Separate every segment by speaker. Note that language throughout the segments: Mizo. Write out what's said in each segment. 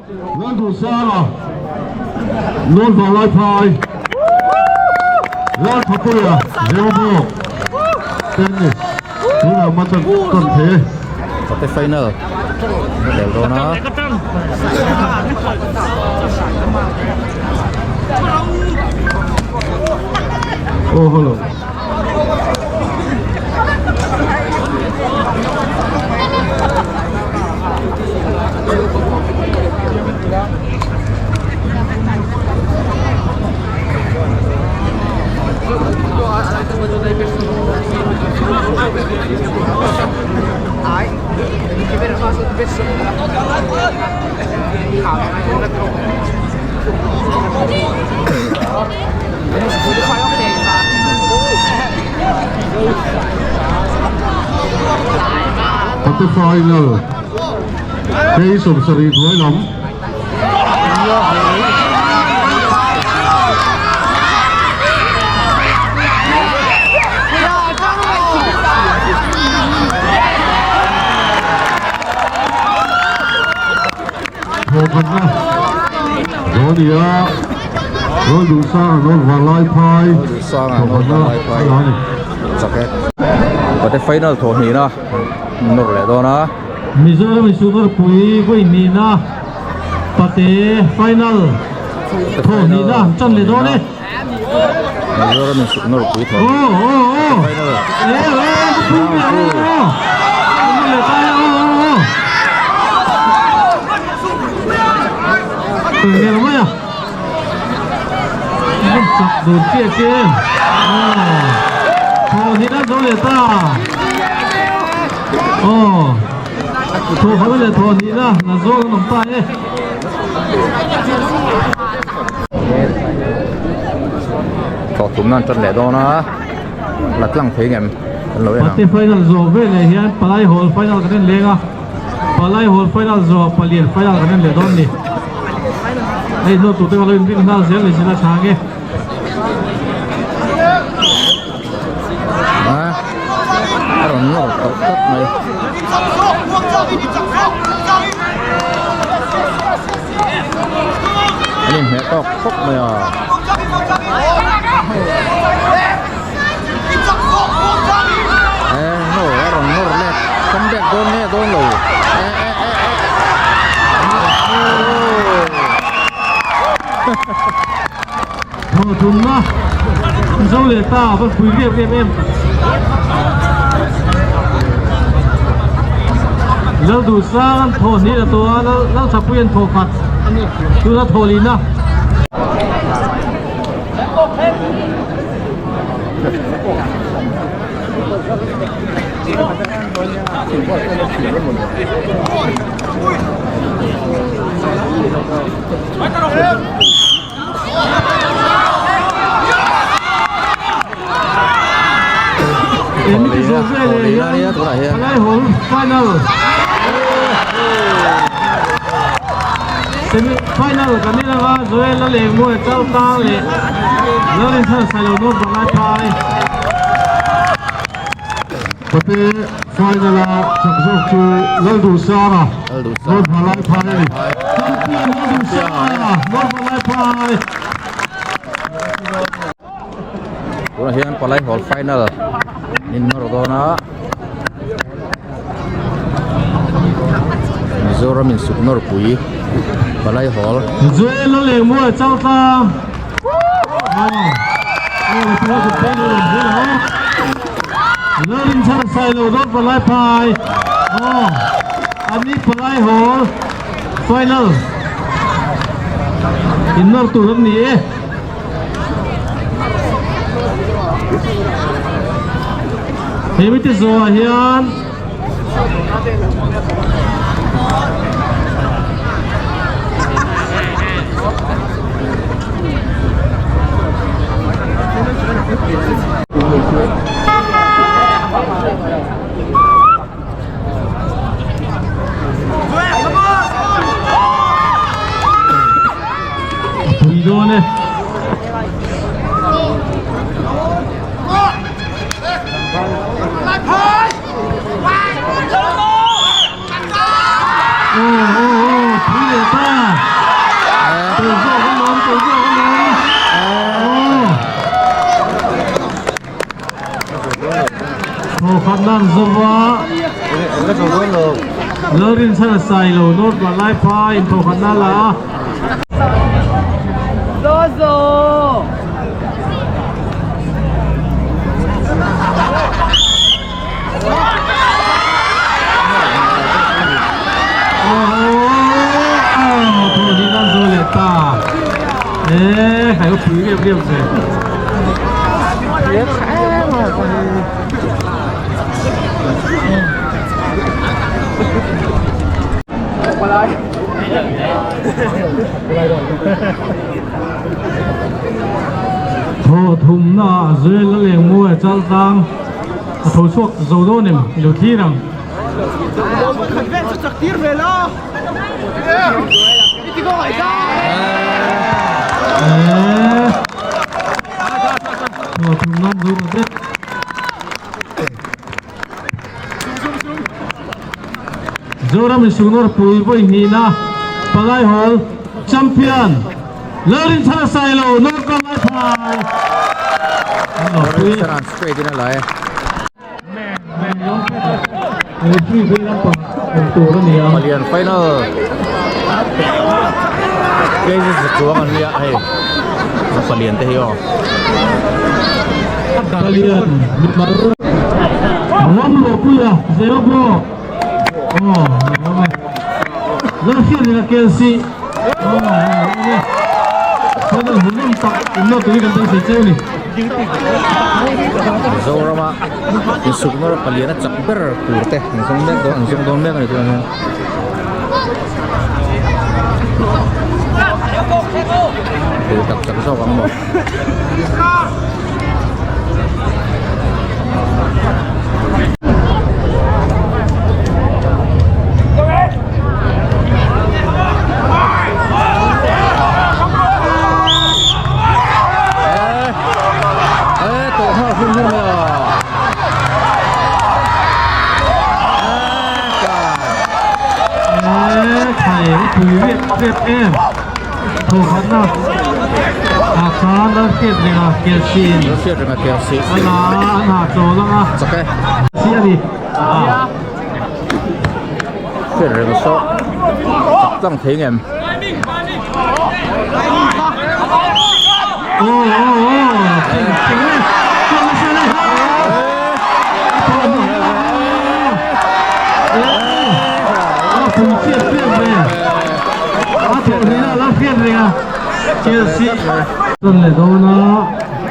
Speaker 1: Lalduhsanga, North Vanlaiphai, Lalthapuia, Zemabawk, Tennis, tunah hma tan tan thei e.
Speaker 2: Quarter final a tel dawn a.
Speaker 1: Aw hello. Quarter final phei 70 hnuai lam Thawhkhatna zo a ni a, Rawl Duhsanga North Vanlaiphai thawhkhatna a la a ni.
Speaker 2: Quarter final thawh hnihna nawr leh dawn a.
Speaker 3: Mizoram Insular pui vawi hnihna pate final thawh hnihna an chan leh dawn e.
Speaker 2: Mizoram Insular pui thawh hnihna final.
Speaker 3: Thawh hnihna zo leh ta. Aw thawh khat leh thawh hnihna na zawng an awm ta e.
Speaker 2: Thawh thumna an tan leh dawn a, la tlang thei ngem an lo en ang.
Speaker 3: Pate final zawh ve leh hian Palai Hall final kan en leng a, Palai Hall final zawh Palian final kan en leh dawn ni. Hei hnawt tur te ka lo inring nghal zel ni sin a tha nge.
Speaker 2: A a rawn nawr tawh tlat mai. An inhmeh tawk khawp mai a. E nawr a rawn nawr let come back dawn nge dawn lo e e e e.
Speaker 3: Thaw tumna zo leh ta a va pui em em em. Lalduhsang an thawh hnih a tawh a, Lalthapui an thawh khat tuna thawh lihna. Emi zawh veleh hian Palai Hall final semi final kan ni lova Joel a leng mawi chal tang leh Lalrinchhan Sailo North Bangai Phai.
Speaker 1: Pate final a chak zawk chu Lalduhsanga North Vanlai Phai a ni.
Speaker 3: Champion Lalduhsanga North Vanlai Phai.
Speaker 2: Tunah hian Palai Hall final in nawr dawn a. Mizoram in suk nawr pui Palai Hall.
Speaker 3: Joel a leng mawi chal tlang. Lalrinchhan Sailo Dawt Palai Phai aw ani Palai Hall final in nawr tur an ni e. He mite zawhah hian A pui dawn e. an zo va, Lalrinchhana Sailo North Vanlaiphai inthawhkhatna a la a. Thaw thumna ah Joel a leng mawi a chal tlang. A tho chhuak zo dawn em i lo thlir ang. Eee Thaw thum nan zo ta zet. Zoram Insugnawr pui vawi hnihna Palai Hall Champion Lalrinchhana Sailo North Vanlaiphai an lo pui.
Speaker 2: Lalrinchhana'n straight in a la e. Palian final KG chuang an nia hei palian te hi aw.
Speaker 3: Palian Ram Ropuia Zero Bro Oh Lalhriat KLC Oh Final hmuhnawm tak inlo tui kan beisei cheu ni.
Speaker 2: Zorama insukna palian a chak ber tur te an zawng mek dawn an zawng dawn mek a ni tunah hian. Tur tak chak zawk ang maw. Chak tlang thei ngem.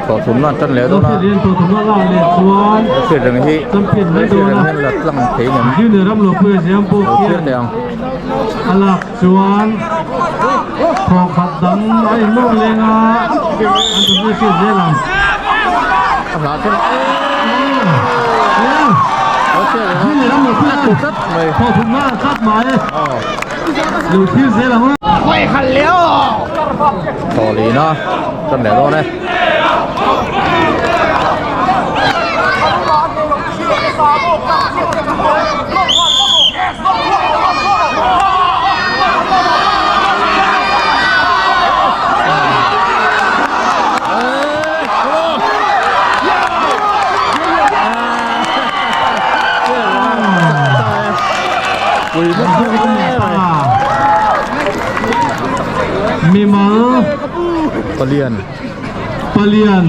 Speaker 2: Thawh thumna an tan leh dawn a. Hriat reng hi hriat reng hian la tlang thei ngem. Lo thlir teh ang.
Speaker 3: A lak chuan thawh khat dang a inlawk leng a, an tun zui hriat zel ang.
Speaker 2: A hlah chuan
Speaker 3: Thawh thumna a tlat mai. Lo thlir zel ang aw.
Speaker 2: Thawh lina tan leh dawn e.
Speaker 3: Mimal
Speaker 2: Palian
Speaker 3: Palian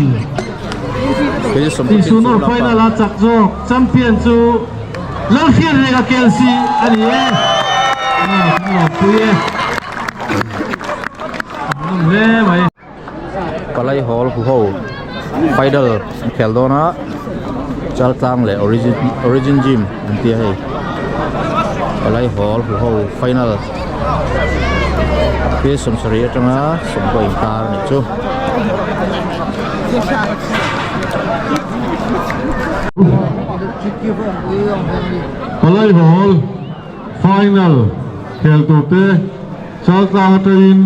Speaker 3: Tihsunawr final a chak zawk champion chu Lalhriatrenga KLC a ni e. Kan lawmpui e. Hmuhnawm hle mai.
Speaker 2: Palai Hall huho final an khel dawn a, Chaltlang leh Origin Origin Gym an ti a hei. Palai Hall huho final hi sawmsarih atanga sawmkaw inkar a nih chu.
Speaker 1: Palai Hall final khel turte Chaltlang atangin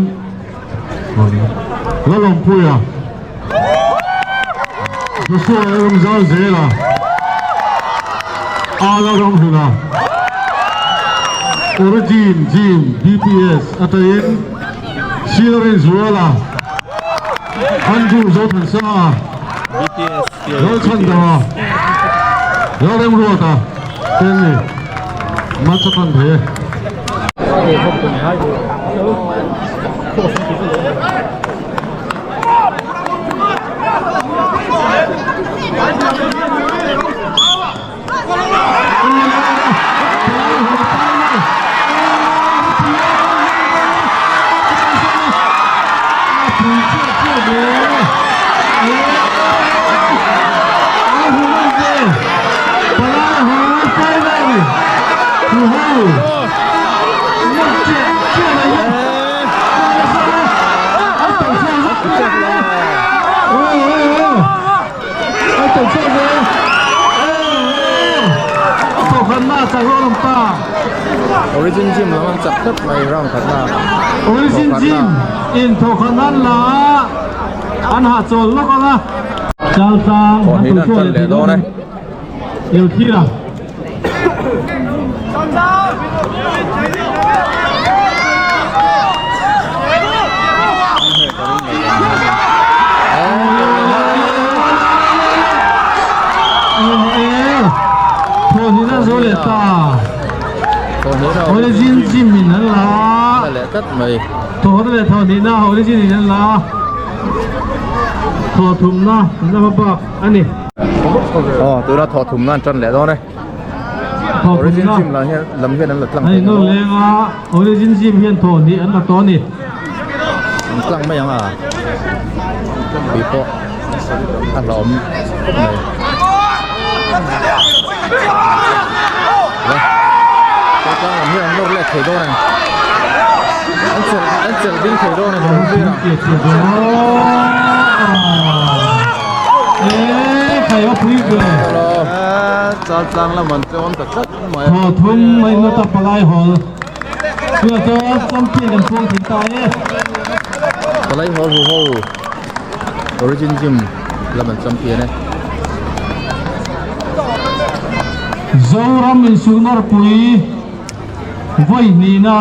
Speaker 1: Lalawmpuia Joshua Ramzal Zela Ala Ramhluna Origin Gym BPS atangin Sir Zuala Andrew Zothansanga Lalchhandama. Lalremruata te ni match a tan thei e.
Speaker 2: Origin Gym lam an chak tlat mai round khatna
Speaker 3: Origin Gym in thawkhan an la a an hahchawl lawk ang a Chaltlang an
Speaker 2: Thawhhnih
Speaker 3: tawlhchhuak
Speaker 2: an
Speaker 3: leh
Speaker 2: leh
Speaker 3: thei
Speaker 2: dawn e.
Speaker 3: Ilo thlir a. Thawhhnih an zo leh ta. Origin Gym in an la a. Thawhna leh thawhhnihna Origin in an la a. Thawhthumna an la hma bak a ni.
Speaker 2: Aw tuna thawhthumna an tan leh dawn e. Origin Gym lam hian lam hian an la tlang
Speaker 3: thei
Speaker 2: ang
Speaker 3: maw? Lenga Origin Gym hian thawh hnih an la tawh a ni.
Speaker 2: An tlang mai ang a. Tui pawh a hlauhawm khawp mai. Tlang lam hian an nawr let thei dawn ang. An chelh an chelh ding thei dawn ang.
Speaker 4: Chaltlang lam an tlawm ta tlat mai.
Speaker 3: Thaw thum mai na ta palai hall. Tunah chuan champion kan puang thei ta e.
Speaker 2: Palai hall hu ho Origin Gym lam an champion e.
Speaker 3: Zoram insuhnawrpui vawi hnihna.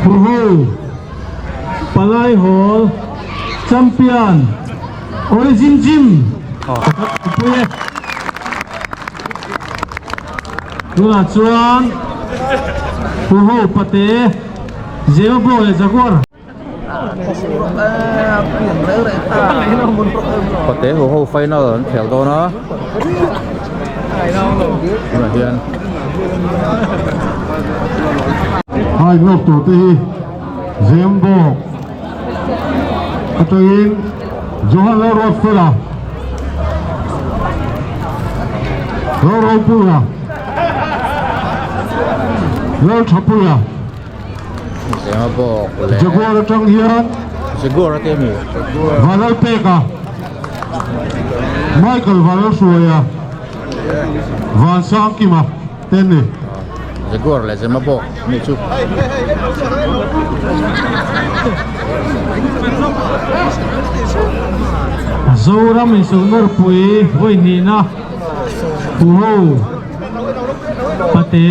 Speaker 3: Huho Palai Hall Champion Origin Gym pui e. Tunah chuan Huho Pate Zewbo leh Jaguar.
Speaker 2: Pate ho ho final an khel dawn a tunah hian
Speaker 1: Hai glove tur te hi Zembawk atangin Johan Lalruatfela Lalropuia Lalthapuia Jaguar atang hian
Speaker 2: Jaguar ate mi
Speaker 1: Vanlalpeka Michael Vanlalhruaia Vansangkima te an ni.
Speaker 2: Jaguar leh Zema bawk a nih chu.
Speaker 3: Zoram insuhnawrpui vawi hnihna Huho Pate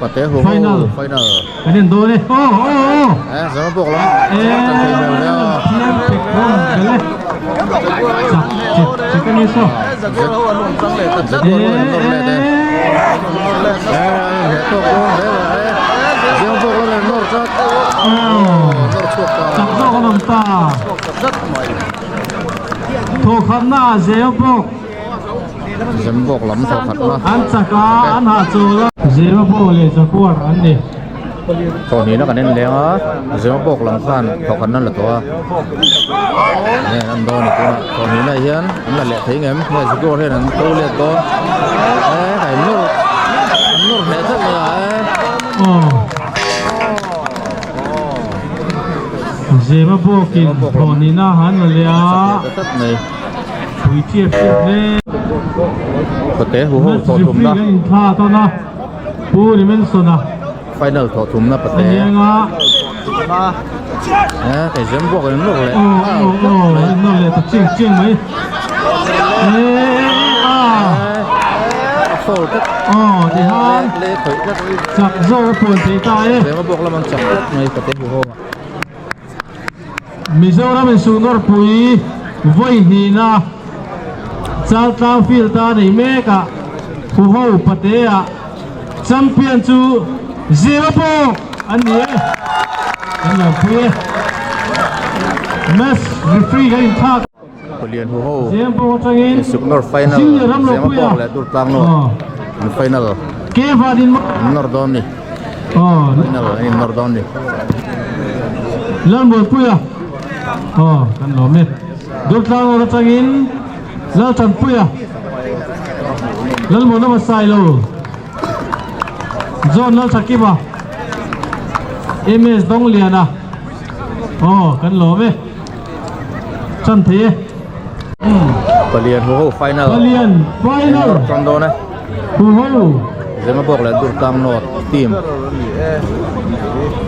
Speaker 2: Pate hu
Speaker 3: Final.
Speaker 2: Final.
Speaker 3: Kan en dawn e. Aw aw aw.
Speaker 2: Eh zama bawk lam. Kan thei hmel hle a.
Speaker 3: Thiam pek dawn vel e. Chak chek chek a ni saw.
Speaker 2: Jaguar ho an nawr let e. Eh he tawk dawn hle e. Zama bawk lam an nawr tlat. Nawr chhuak ta.
Speaker 3: Chak zawk an awm ta. Thawkhatna ah zel bawk.
Speaker 2: Zembawk lam thaw khat na.
Speaker 3: An chak a, an hahchawl a. Zemabawk leh Jaguar an ni.
Speaker 2: Thaw hnihna kan en leng a, Zemabawk lam khan thaw khat na la tawh a. Enge an dawn a tunah thaw hnihna hian an la leh thei ngem nge Jaguar hian an to let dawn. E kai nawr an nawr hneh tlat mai a e.
Speaker 3: Aw. Zemabawkin thaw hnihna han la leh a.
Speaker 2: Chak leh ta tlat mai.
Speaker 3: Pui chiap chiap hle.
Speaker 2: Kawte hu ho thawh thumna.
Speaker 3: Match referee kan inthla tawn a, Pu Rimenson-a.
Speaker 2: Final thawh thumna pate.
Speaker 3: A nianga.
Speaker 2: Eh, kei zem buak in nawr leh.
Speaker 3: Aw aw aw, in nawr leh ta chiang chiang mai. Eh, ah.
Speaker 2: A foul tlat.
Speaker 3: Aw, tihan.
Speaker 2: Le khawih tlat.
Speaker 3: Chak zawk a puan thei ta e.
Speaker 2: Zem a buak lam an chak tlat mai pate hu ho.
Speaker 3: Mizoram in suhnawrpui. Vawi hnihna Chaltlang field a nei mek a, Huho Patea champion chu Zira bawk an ni e. Kan lo pui e. Match referee kan inthlak.
Speaker 2: Palian Huho
Speaker 3: Zem pawh atangin
Speaker 2: Suknawr final
Speaker 3: Junior ram lo
Speaker 2: Zema
Speaker 3: pui a.
Speaker 2: bawk leh Durtlang nawr an final
Speaker 3: Kevanin
Speaker 2: an nawr dawn ni.
Speaker 3: Aw.
Speaker 2: Final an innawr dawn ni.
Speaker 3: Lalmuanpuia aw kan lawm e. Durtlang awr atangin Laltanpuia Lalmuanawma Sailo John Lalthakima MS Dongliana aw kan lawm e. Chan thei e.
Speaker 2: Palian Huho final.
Speaker 3: Palian final.
Speaker 2: Tan dawn e.
Speaker 3: Huho.
Speaker 2: Zemabawk leh Durtlang North team.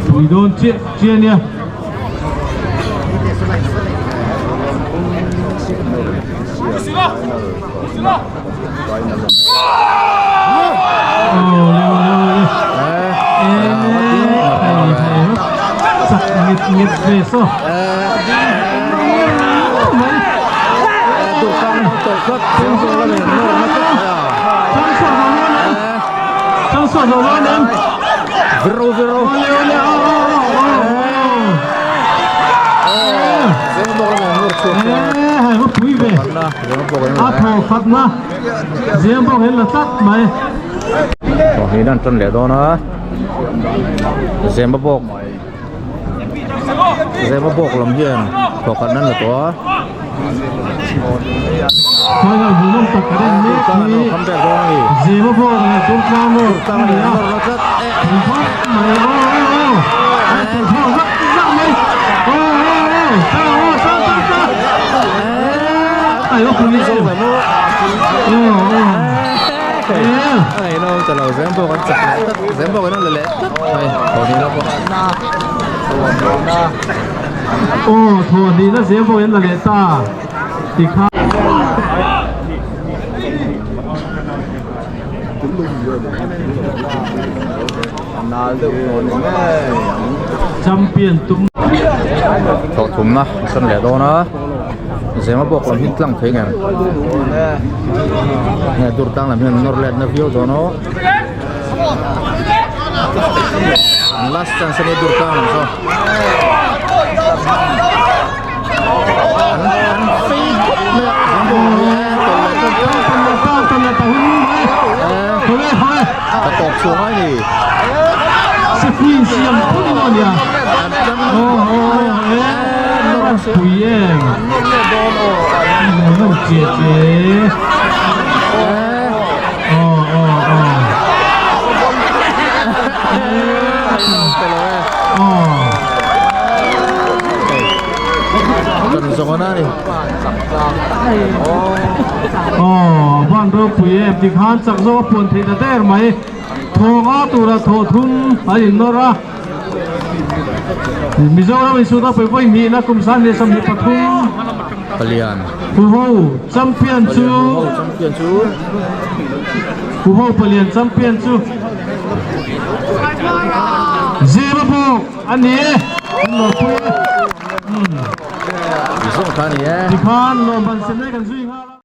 Speaker 3: Pui dawn chiah chiah nia. Oh, leo leo leo. Eh, chak ngit ngit ve so. A thaw khatna zem bawk hian la tlat mai.
Speaker 2: Thawhnih an tan leh dawn a zema bawk. Zema bawk lam hian thawkhat nan la tawh a.
Speaker 3: Final hmuhnawm tak kan en mek hi Zema bawk leh Durtlang North a ni a. Mai aw aw aw a tawlh thlawk zak zak mai aw aw aw ta aw ta ta ta ai aw pui em aw aw
Speaker 2: Ai no ta lo zem bawk an chak leh tlat zem bawk an la leh tlat mai thawhni na pawh
Speaker 3: aw thawhni na zem bawk an la leh ta tikha Champion tum
Speaker 2: Thawh thumna a sawn leh dawn a Zema bawk lam hi tlang thei ngem nge dur tlang lam hian nawr let na viau dawn aw last chance a nia dur tlang lam sawn an an fei khawp mai a Zema bawk lam hi tawlh leh tan Ka tawp chhuah ngai ni.
Speaker 3: Sipuiin siam phut in aw nia. Aw aw e pui em. Ngam che che. Aw aw aw. Aw.
Speaker 2: Kan zawng ana ni.
Speaker 3: Aw van ropui em tikhan chak zawk a puan theih ta der mai thaw nga tura thaw thum an innawr a Mizoram insuta pawipawih hnihna kum 2023
Speaker 2: Palian
Speaker 3: Huho champion chu
Speaker 2: champion chu
Speaker 3: Huho Palian champion chu Zira bawk a ni e an lo pui e.
Speaker 2: Zawng kha a ni e.
Speaker 3: Tikhan lawmban sen lai kan zui nghal a.